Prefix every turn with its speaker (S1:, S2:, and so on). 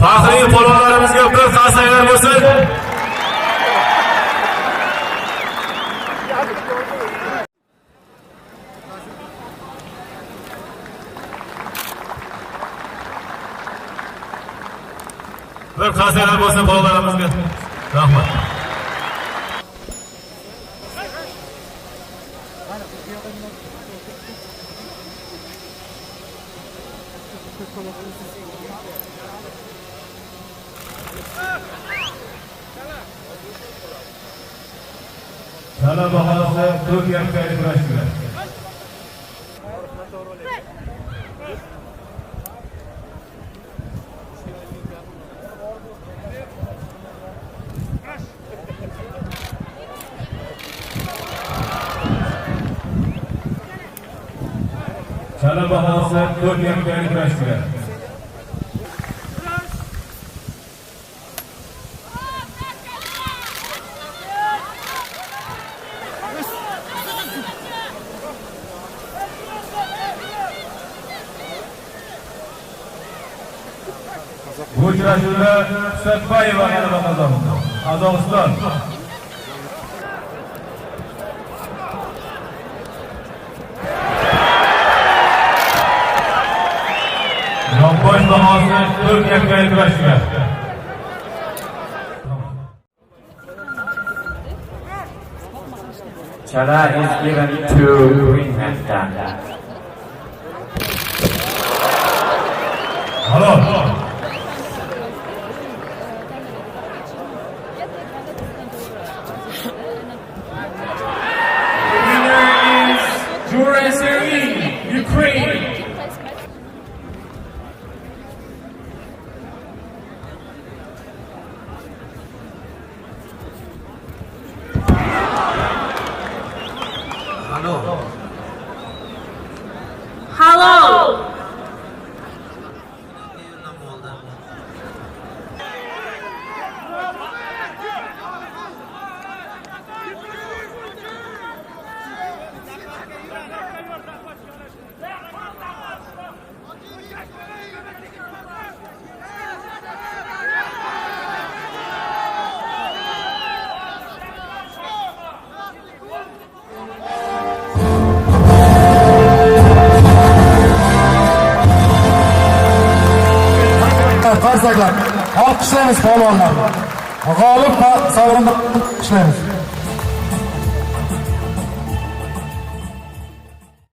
S1: Faxriy polvonlarimizga bir qarsaklar bo'lsin. Bir qarsaklar bo'lsin polvonlarimizga. Rahmat. Chala bahosi 4 yakkali kurashchilar. Chala bahosi 4 yakkali kurashchilar. Bu uchrashuvda Satbayeva g'alaba qozondi. Qozog'iston. Yonbosh bahosi 4 yakkali kurashchilar.
S2: Chala is given to green handstand.
S1: Halol.
S3: Winner is Jura Sergei, Ukraine.
S4: Halol.
S5: Qarsaklar. Olqishlaymiz polvonlarni. G'olib va sovrinni olqishlaymiz.